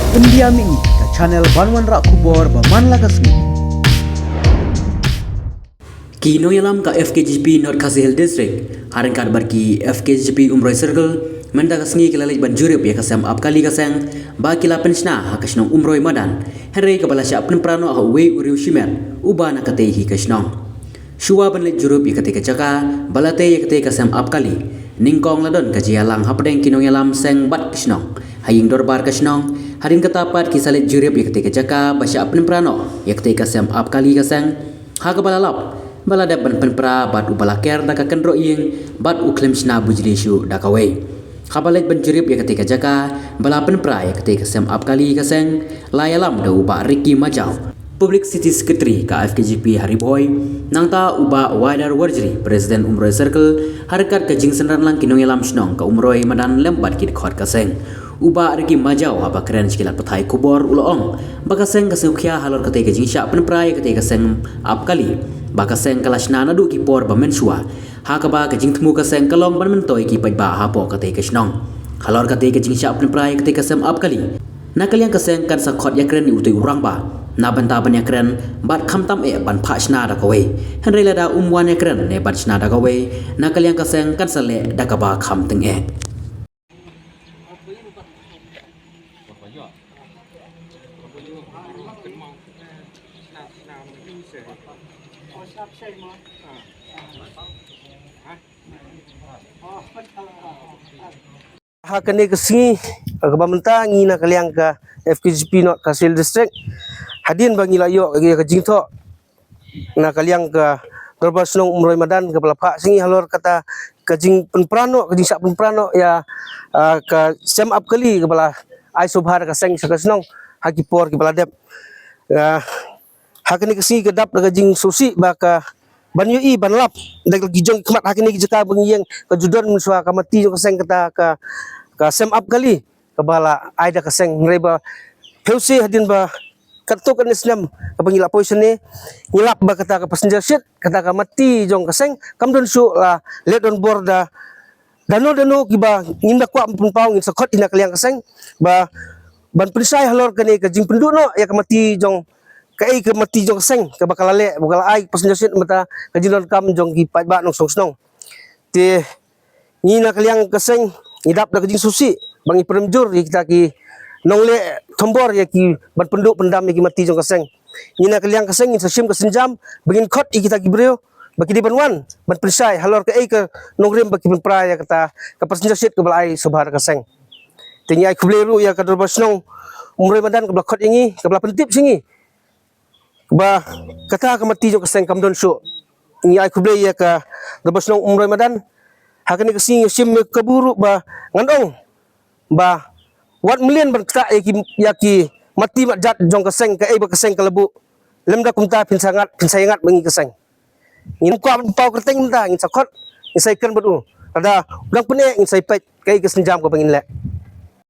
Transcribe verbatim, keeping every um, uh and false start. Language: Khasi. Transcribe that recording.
Pyndiam ïa ngi ka channel ban wanrah khubor ba man la ka sngi. Ki nongïalam ka F K J P North Khasi Hills District, ha ryngkat bad ki F K J P Umroi Circle, mynta ka sngi ki la leit ban jurip ïa ka sem ap kali ka seng ba ki la pynshna ha ka shnong Umroi Madan, hynrei kaba la shah pynpra noh ha uwei u riewshimet uba na katei hi ka shnong. Shuwa ban leit jurip ïa katei ka jaka ba la tei ïa katei ka sem ap kali, nyngkong la don ka jingïalang hapdeng ki nongïalam seng bad ka shnong ha ïing dorbar ka shnong. Hadien kata pat ki sa leit jurip ïa katei ka jaka ba shah pynpra noh ïa katei ka sem ap kali ka seng, ha kaba la lap ba la dep ban pynpra bad uba la ker da ka kynroh ïing bad u khlem shna bujli shuh da kawei. Haba leit ban jurip ïa katei ka jaka ba la pynpra ïa katei ka sem ap kali ka seng, la ïalam da u Bah Ricky Majaw, Public City Secretary ka F K J P ha Ri Bhoi, nangta u Bah Wydar Warjri, President Umroi Circle, ha ryngkat ka jingsynran lang ki nongïalam shnong ka Umroi Madan lem bad ki dkhot ka seng. U Bah Ricky Majaw haba kren sha ki lad pathai khubor u la ong ba ka seng ka sngewkhia halor katei ka jingshah pynpra ïa katei ka sem ap kali ba ka seng ka la shna naduh ki por ba mynshuwa, ha kaba ka jingthmu ka seng ka long ban myntoi ki paidbah hapoh katei ka shnong. Halor katei ka jingshah pynpra ïa katei ka sem ap kali, na ka liang ka seng kan sa khot ïakren ïa utei u rangbah na bynta ban ïakren bad khamtam eh ban phah shna da kawei. Hynrei lada um wan ïakren ne ban shna da kawei, na ka liang ka seng kan sa leh da kaba kham tyngeh. Ha kane ka sngi kaba mynta, ngi na ka liang ka F K J P North Khasi Hills District, hadien ba ngi la ïoh ïa ka jingthoh na ka liang ka Dorbar Shnong Umroi Madan kaba la phah sha ngi halor kata ka jingpynpra noh, ka jingshah pynpra noh ïa, ah, ka sem ap kali kaba la ai sngewbha da ka seng sha ka shnong ha ki por kiba la dep. Ah, ha kane ka sngi ka dap da ka jingsngewsih ba ka ban ïohi ban lap da ki jong ki khmat ha kine ki jaka ba ngi ïeng, ka ju don mynshuwa ka mati jong ka seng kata ka, ka sem ap kali kaba la ai da ka seng, hynrei ba phew shi hadien ba katto katne snem kaba ngi la poi shane, ngi lap ba kata ka passenger seat, kata ka mati jong ka seng kam don shuh, la leh don bor da dano dano kiba ngim da kwah pynpaw, ngin sa khot ïa na ka liang ka seng ba ban pynshai halor kane ka jingpynduh noh ïa ka mati jong, kaei ka mati jong ka seng kaba ka la leh, ba ka la ai passenger seat, mynta ka jingdonkam jong ki paidbah nongshong shnong. Te ngi na ka liang ka seng ngi dap da ka jingsngewsih ba ngi pynrem jur ïa kita ki nongleh thombor ïa ki ban pynduh pyndam ïa ki mati jong ka seng. Ngi na ka liang ka seng ngin sa shim ka sienjam ba ngin khot ïa kita ki briew ba ki dei ban wan ban pynshai halor kaei ka nongrim ba ki pynpra ïa kata ka passenger seat kaba la ai sngewbha da ka seng. Te ngi ai khublei ruh ïa ka Dorbar Shnong Umroi Madan kaba la khot ïa ngi, kaba la pyntip sha ngi ba kata ka mati jong ka seng kam don shuh. Ngi ai khublei ïa ka Dorbar Shnong Umroi Madan. Ha kane ka sngi ngi shim ïa ka buh ruh ba ngan ong ba wat mlien ban ktah ïa ki, ïa ki mati matjat jong ka seng, kaei ba ka seng ka la buh. Lymda kumta phin sa ngat, phin sa ïa ngat ba ngi ka seng. Ngim kwah ban paw kyrteng mynta, ngin sa khot, ngin sa ïakren bad u. Lada u dang pyneh ngin sa ïa peit kaei ka sienjam kaba ngin leh.